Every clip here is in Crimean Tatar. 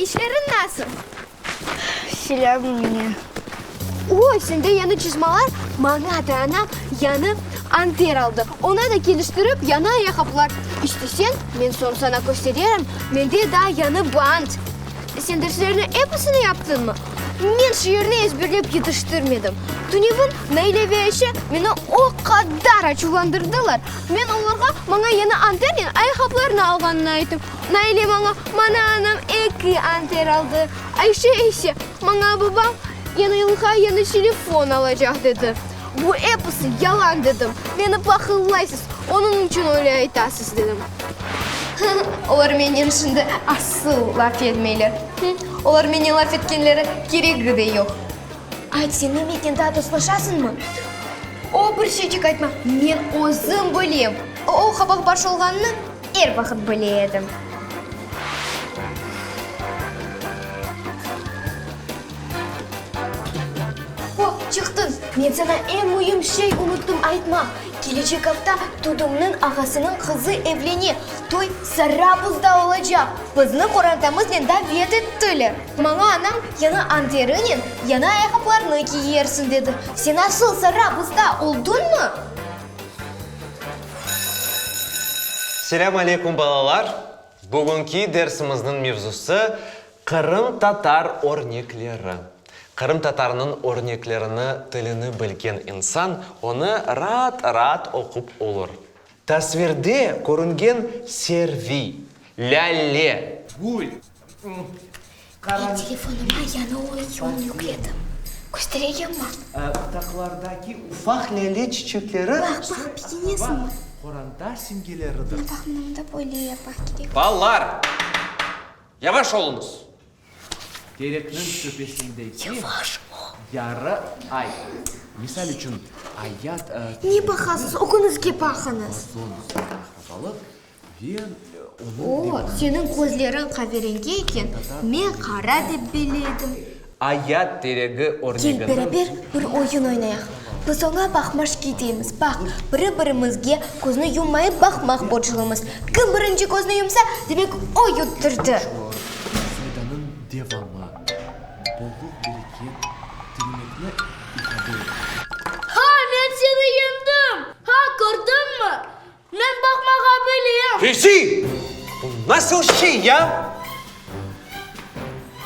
İşleriñ nasıl? Selâm, Emine. O, sende yañı çızmalar? Maña da anam yañı anter aldı. Oña da keliştirip yañı ayaqqaplar. İsteseñ, men soñ saña köstererim, mende daa yañı bant. Sen derslerni episini yaptıñmı? Men şiirni ezberlep yetiştirmedim. Tünevin Naile ve Ayşe meni o qadar açuvlandırdılar. Men olarğa maña yañı anternen ayaqqaplarnı alğanını ayttım. Naile maña, Maña anam eki anter aldı. Ayşe ise, Maña babam yañı yılğa yañı telefon alacaq, dedi. Bu episi yalan, dedim. Meni pahıllaysız, onıñ içün öyle aytasız, dedim. Olar mennen şimdi asıl laf etmeyler. Olar mennen laf etkenleri keregi de yoq. Ayt, sen Memetnen daa dostlaşasıñmı? O, bir şeycik aytma, men özüm bilem. O, qabaqbaş olğanını er vaqıt bile edim. O, çıqtıñ! Men saña eñ müim şey unuttım aytmaq, kelecek afta Tudumnıñ ağasınıñ qızı evlene, toy Sarabuzda olacaq, bizni qorantamıznen davet ettiler. Maña anam yañı anterinen yañı ayaqqaplarnı kiyersiñ dedi. Sen asıl Sarabuzda oldıñmı? Selâm aleyküm, balalar! Bugünki dersimizniñ mevzusı, Qırımtatar örnekleri. Qırımtatarnıñ örneklerini, tilini bilgen insan onı raat-raat oqup olur. Tasvirde körüngen servi, lâle, gül, Men telefonıma yañı oyun yükledim. Köstereyimmi? Pıtaqlardaki ufaq lâle çiçekleri Baq, baq, begenesiñmi? qoranta simgeleridir. Baq, mına mında böyle yapmaq kerek. Balalar, yavaş oluñız! Terekniñ töpesindeki Yavaş ol! yarı ay, misal içün, ayat. Ne baqasız, ögüñizge baqıñız! Akrabalıq ve O, seniñ közleriñ qaverengi eken, men qara dep bile edim. Ayat teregi Kel, örneginiñ. beraber bir oyun oynayıq. Biz oña baqmaşki deymiz. Baq, biri-birimizge közni yummayıp baqmaq borclumız. Kim birinci közni yumsa, demek o yuttırdı. Saydanıñ devamı, bollıq bereket tilemekni ifade ete. Ha, men seni yeñdim! Ha, kördiñmi? Men baqmağa bilem. Fevzi! Bu nasıl şey ya?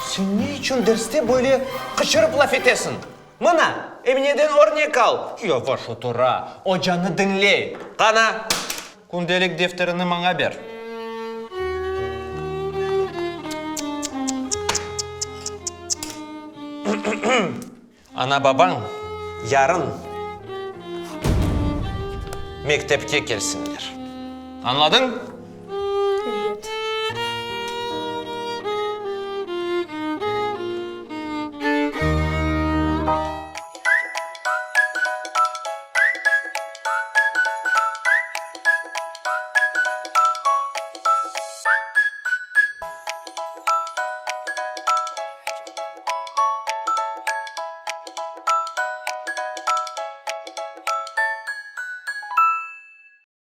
Sen ne içün derste böyle qıçırıp laf etesiñ? Mına, Emineden örnek al, yavaş otura, ocanı diñley. Qana, kündelik defterini maña ber. Ana-babañ yarın mektepke kelsinler. Añladıñ?